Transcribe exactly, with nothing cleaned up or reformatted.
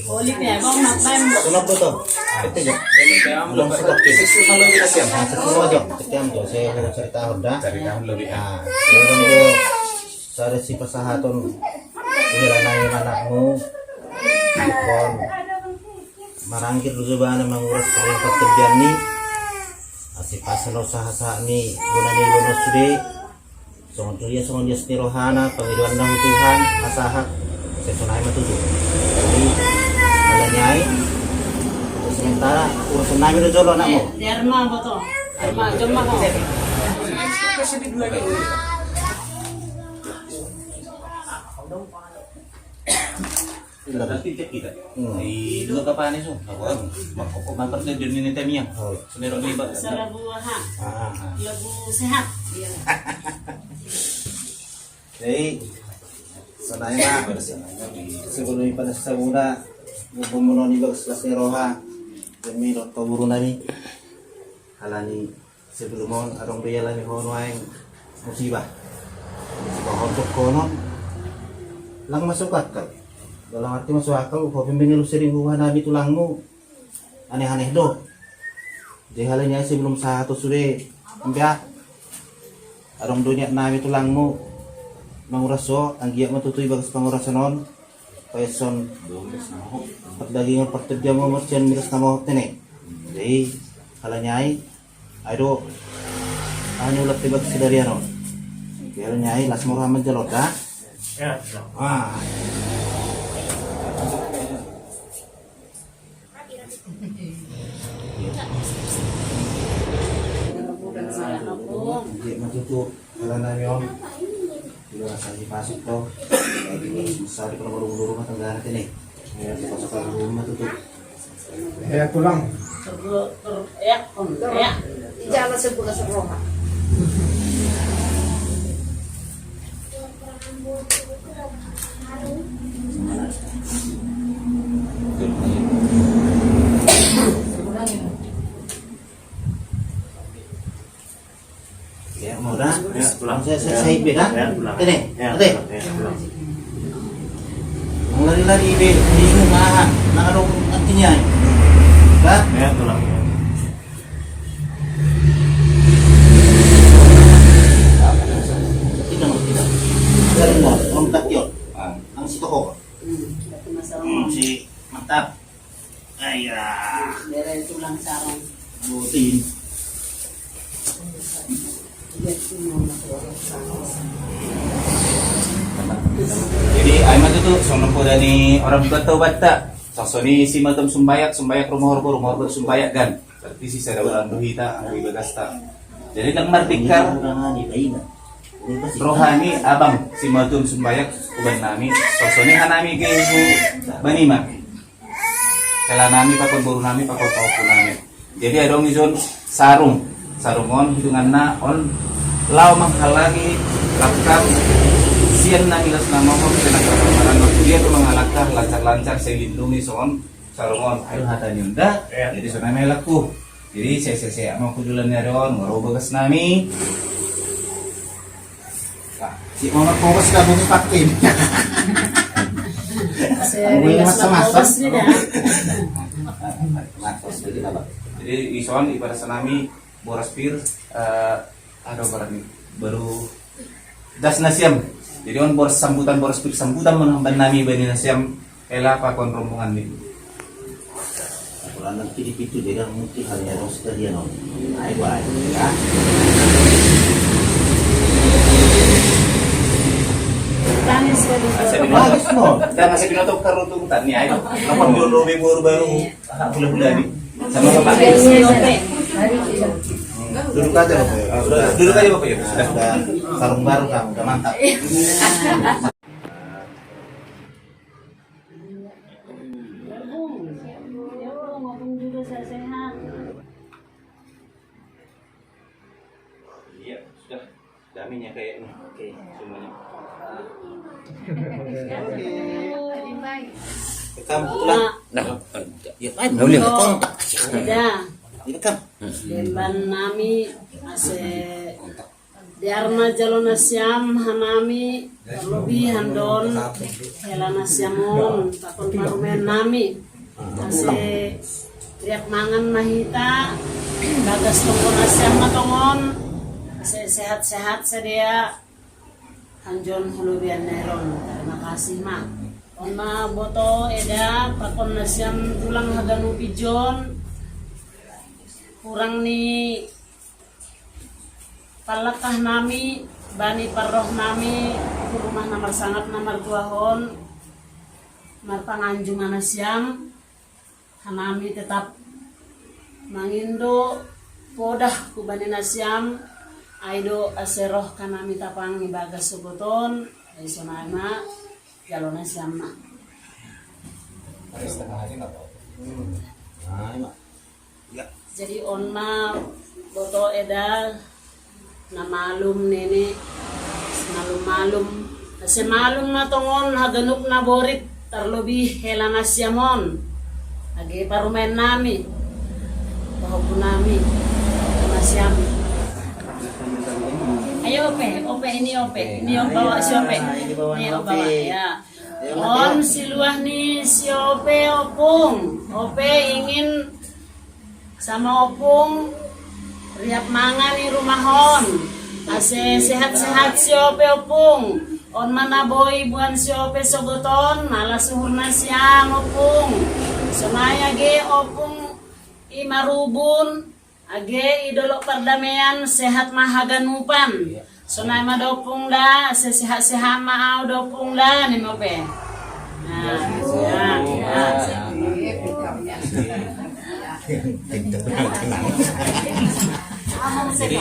Oli pe, bang nak main. Sunat betul. Itu je. Belum sudah. Sisi sama kita siap. Nah, sisi sama aja. Kita ambil saya cerita Honda. Cerita Honda lebih. Nah, saya udah saya ada si pasahaton. Iya, nanya anakmu. Kon marangkir dulu bana manguras perintah kerjaan ni. Asi pasal usaha saat ni guna ni guna sudah. Songon dia, songon dia seni rohana, pengiduan dahu Tuhan, masaha, saya sonai matuju. Jadi, malanyai, sementara urusan nami do jolo anakmu. Di Arma boto, Arma jomma ko. Berarti cek kita. Hmm. Di dua kapane so, apa? Makoko mampar sa deni ni tamiang. Oh. Sumero ni ba. Salabu aha. Ah. Labu sehat. Iya. Jadi, sanai ma, sebelum pada sabuna, gubernur ni bagas las ni roha, demi dokter guru nami, halani sebelum on adong be ialami ho nuaeng musibah. Musibah on dohonon lang masuk akal. Dalam arti masuk akal, ho pe mangilu sering buah nami tulangmu. Aneh-aneh do. Jadi halani ai sebelum sahat sude. Embia. Adong do niat nami tulangmu. Manguras ho, anggiat ma tutu ibagas pangurasan on. Paeson. Pardagingon, parteddian, mercian miras na mohop tene. Jadi halani ai. Ai do. Ani ulat tebak sidarian on. Biar nyai las murah menjelot dah. Ya. Ah. Dia mah tutup. Karena nami on. Tidak rasa di pasuk tau. Lagi susah di kalau rumah tangga nanti nih. Ya, masuk ke rumah tutup. Ya, tulang. Terus, terus, ya, om, ya. Ijala sebuah seroha. Ya, mau dah. Ya, pulang. Saya, saya, saya beda. Ya, pulang. Ini, ya, oke. Pulang. Ya, pulang. Mau lari-lari, be, bingung, ah. Nah, ada artinya. Dah? Ya, pulang. Ya. Kita mau, kita. Dari mau, mau tak, yuk. Ah. Ang si Toko. Hmm, si mantap. Ayah. Dari tulang sarung. Rutin. Jadi, ai ma tutu, songon poda ni orang tua tau batta. Sasoni si matom sumbayak, sumbayak rumah horbo, rumah horbo sumbayak kan. Berarti si sada ulang do hita, anggo ibagasta. Jadi, nang mardingkar. Roha ni abang, si matom sumbayak, uban nami, sasoni hanami ke hu banima. Hela nami pakon boru nami pakon pahompu nami. Jadi adong ison sarung. Sarung on hitunganna on lao manghalangi langkah sian na milas na mohop sian na marangkap dia tu mangalangkah lancar-lancar sai lindungi songon sarung on. Ayo hata ni unda. Jadi sonai ma helangku. Jadi sese-sese ama kujulan ni adong maro bagas nami. Si mama kobos ka bumi pakin. Serius mas kobos ni dah. Jadi ison ibarat senami boras pir, eh, ada berani baru das nasiam. Jadi on boras sambutan, boras pir sambutan menamban nami bani nasiam. Ela pakon rombongan ni. Aturan nanti di pintu jadi mungkin hal yang harus terjadi no. Ayo baik ya. Tangis bagus. Bagus no. Dan masih binoto karutung tani ayo. Apa dulu baru baru. Hula-hula ni. Sama bapak. Duduk aja bapak ya. Duduk aja bapak ya. Sudah, sudah. Sarung baru kamu udah mantap. Iya, sudah. Damainya kayaknya. Oke. Semuanya. Oke. Rekam pulang. Nah, ya kan, boleh kontak. Udah. Rekam. Demban nami ase Biar ma jalo nasiam hanami, terlebih handon hela nasiam on, pakon parumaen nami. Ase riap mangan ma hita, bagas tonggo nasiam ma tongon, ase sehat-sehat sidea, hanjon hulubian neron. Terima kasih ma. On ma boto eda, pakon nasiam tulang haganup ijon, hurang ni pallangkah nami, bani parroh nami, tu rumah na marsangap na martuahon, marpanganjung ma nasiam, hanami tetap mangindo podah hubani nasiam, ai do ase roh hanami tapang ibagas sogot on, ai sonai ma, jalo nasiam ma. Jadi on ma boto eda, na malum nene, malum-malum. Ase malum ma tongon haganup na borit, terlebih hela nasiam on. Age parumaen nami, pahompu nami, nasiam. Ayo Ope, Ope ini Ope, ini Om bawa si Ope. Ini Om bawa, ya. On si luah ni si Ope, Opung. Ope ingin sama Opung riap mangan i rumah on. Ase sehat-sehat si Ope, Opung. On ma na boi boan si Ope sogot on, malas uhur nasiam, Opung. Sonai age Opung i marubun, age i Dolok Pardamaian, sehat ma haganupan. Sonai ma do Opung da, ase sehat-sehat ma au do Opung da, ni ma Ope. Nah, ya, ya. Jadi,